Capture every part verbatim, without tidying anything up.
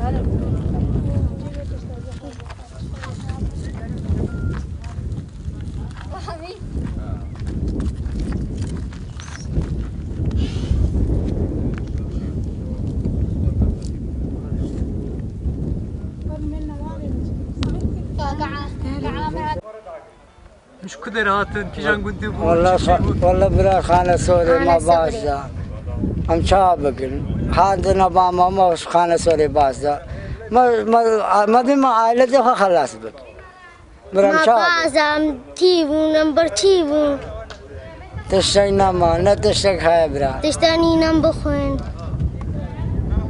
Ji ku der hatin, kîjan gundî bû, Walla çi şî xa-, bû? Walla bira, Xane Sorê Xane ma Sorê. Baş da. Em çawa bikin? Hatina ba ma, ma ji Xane Sorê baş da. Ma, ma, ma dê ma aile de xwe xelas bik. Bira, em Ma çawa bikin? Baş da, em tî bûn, em birçî bûn. Tiştek nema, ne tiştek heye bira. Tiştek nîne em bixwin.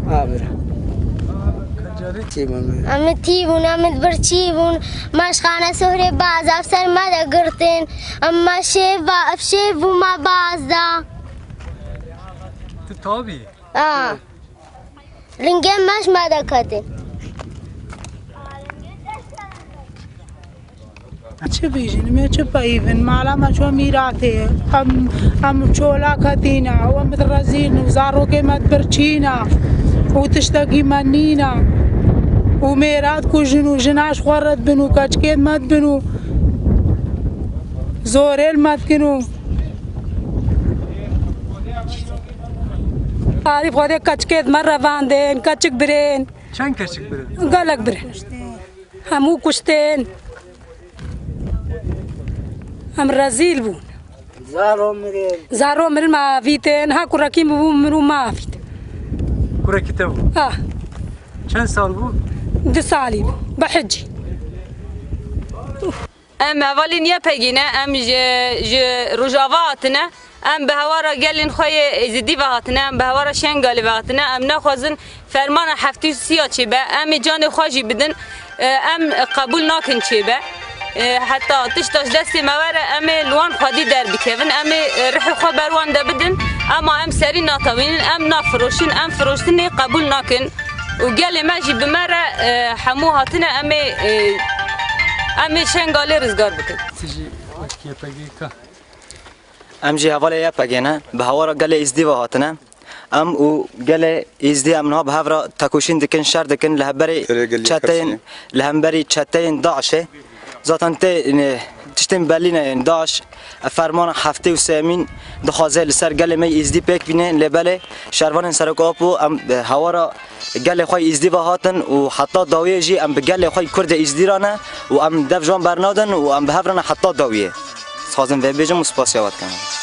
Ha bira. Tî bûn bira. Em ê tî bûn, em ê birçî bûn. Ma ji Xane Sohrê Baş da, ev ser me de girtin. Em ma şêv ba, ev şêv bû ma Baş da. Tu tabî? A. Lingê me ji me de ketin. Çi bêjin, me çi peyivin? Mala me ço mîratê. Em, em çola ketîne, û em di rezîl in, û zarokê me di birçî ne, û tiştekî me nîne. Û mêra dikujin, û jina ji xwe re dibin, û keçikê me dibin, û zorê li me dikin, û Arî Xwedê keçikê di me revandin, keçik birên. Çend keçik birin? Gelek birin. Hemû kuştin. Em rezîl bûn. Zaro mirin. Zaro mirin, me avîtin. Ha kurekî min bû, min û me avît. Kurekî te bû? Ha. Çend sal bû? Du salî bû. Bi hicî. Em hevalên Y P G'ê ne, em ji, ji Rojava hatine, em bi hewara gelên xwe yê Êzidî ve hatine, em bi hewara Şengalê ve hatine, em naxwazin fermana heftê û sî ya çêbe, em ê canê xwe jî bidin, e, em qebûl nakin çêbe. E, heta tişta ji destê me were, em ê li wan xwedî derbikevin, em ê, e, rihê xwe ber wan de bidin, ema em serî natewînin, em nafiroşin, em firoştinê qebûl nakin. Û gelê me jî bi me re, e, hemû hatine, em ê, e, em ê Şengalê rizgar bikin. Siz jî wek Y P G ka? Em jî hevalê Y P G ne, bi hewara gelê Êzdî ve hatine. Em û gelê Êzdî em niha bi hev re tekoşîn dikin, şer dikin, li hemberî Gelê gelî çeteyên, Kepsûnê. Li hemberî çeteyên DAIŞê. Zaten tê, ne, tiştên belî ne, yani DAIŞ, e, fermana heftê û sêyemîn dixwaze li ser gelê me yê Êzdî pêk bîne, lê belê şervanên Serok Apo em, e, hewara gelê xwe yê Êzdî ve hatin û heta dawiyê jî em bi gelê xwe yê Kurdê Êzdî re ne û em dev ji wan bernadin û em bi hev re ne heta dawiyê. Dixwazim vê bêjim û spasiya we dikim.